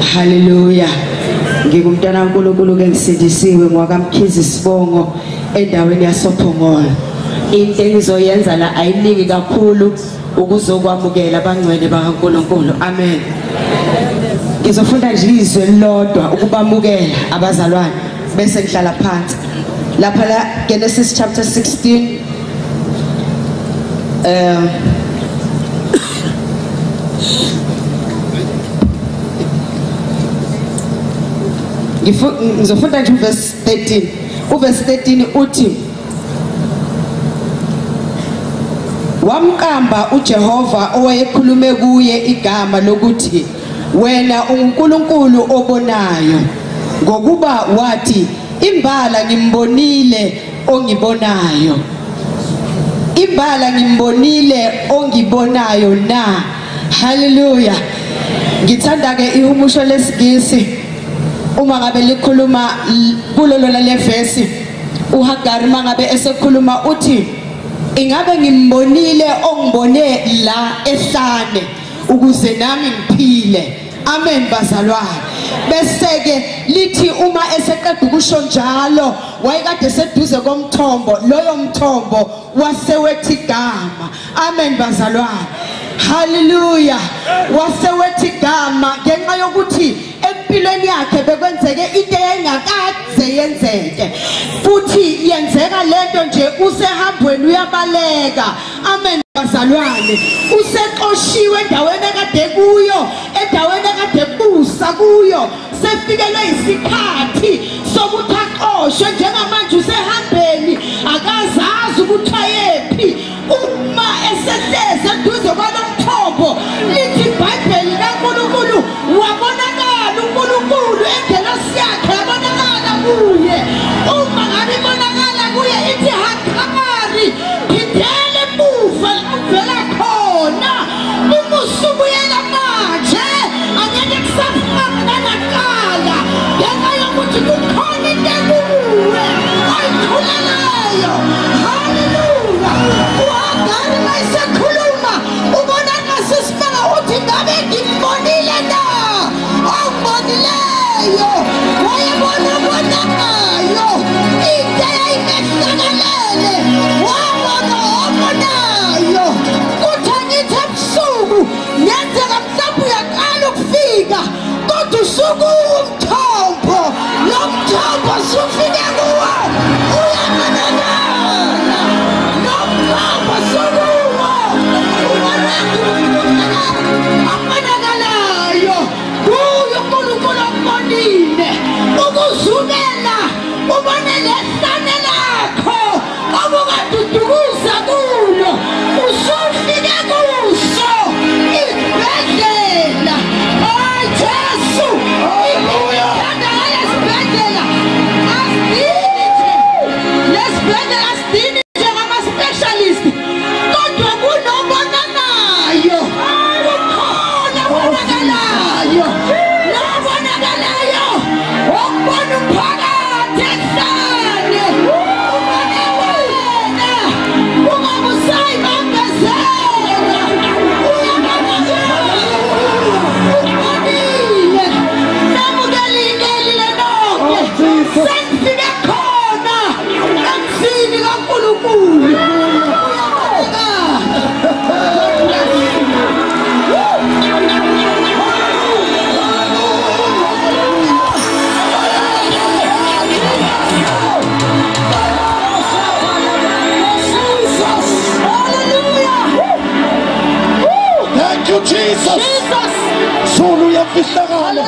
Hallelujah. Ngingumntana kaNkulunkulu ke ngisindisiwe ngwakaMkhize isibongo endaweni yasoPhongolo. Into engizoyenza la ayiningi kakhulu ukuzokwamukela abangcwele bakaNkulunkulu. Amen. Ngizofunda nje izwi elilodwa ukubamukela abazalwane bese ngihlala phansi. Lapha la Genesis chapter 16 ngizofunda nje verse 13. Uverse 13 uthi wamqamba uJehova owayekhulume kuye igama lokuthi wena unguNkulunkulu obonayo, ngokuba wathi imbala ngimbonile ongibonayo. Imbala ngimbonile ongibonayo na. Hallelujah. Ngithanda ke ihumusho lesingisi uma ngabe likhuluma kulo lona levesi. uHagari mangabe esekhuluma uthi ingabe ngimbonile ongibone la ehlane ukuze nami ngiphile. Amen bazalwane. Bese ke lithi uma eseqeda ukusho njalo wayekade seduze komthombo, loyo mthombo wasewethi igama. Amen bazalwane. Hallelujah. Wasewethi igama ngenxa yokuthi empilweni yakhe bekwenzeke into eyayingakaze yenzeke, futhi yenzeka lento nje usehambweni uyabaleka. Amen bazalwane. Usexoshiwe endaweni ekade kuyo, endaweni ekade busa kuyo, sefikelwe isikhathi sokuthi axoshwe. Njengamanje usehambeni akazazi ukuthi ayephi. Uma esehleze eduze kwalomthombo, lithi iBhayibheli kaNkulunkulu wabonakala uNkulunkulu, engelosi yakhe yabonakala kuye. Uma ngabe ibonakala kuye ithi Hagari, phindela emuva uvela khona. Uma usubuyela manje angeke kusafana nakuqala ngenxa yokuthi kukhona into ekuwe oyikhulelayo. Hallelujah. uHagari mayesekhuluma ubona nasisimanga uthi ngabe ngimbonile na ongibonileyo. Wayebona obonayo into eyayimehlakalele, wabona obonayo. Kuthi angithi ebusuku ngenzeka mhlawumbe uyaqala ukufika, kodwa usukuwo umthombo, lo mthombo sufike kuwo uyabonakala. Lo mthombo sukuwo abonakalayo kuyo uNkulunkulu okubonile. Ukuzumela ubone lehlane lakho obukadudukuza kulo, usufike kuso isibhedlela. Oh Jesu, ithanda ngalesibhedlela asidini nje, lesibhedlela asidini njengama-specialist, kodwa kunobonanayo, kukhona obonakalayo. Nobonakalayo okubona umphakathi ehlane, ubone wena ungabe usayibambezela. Uyabonakala, ubonile. Namukelile nonke, senifike khona emzini kaNkulunkulu. Uyabonakala. Thank you, Jesus. Jesus. Zulu uyafihlakala.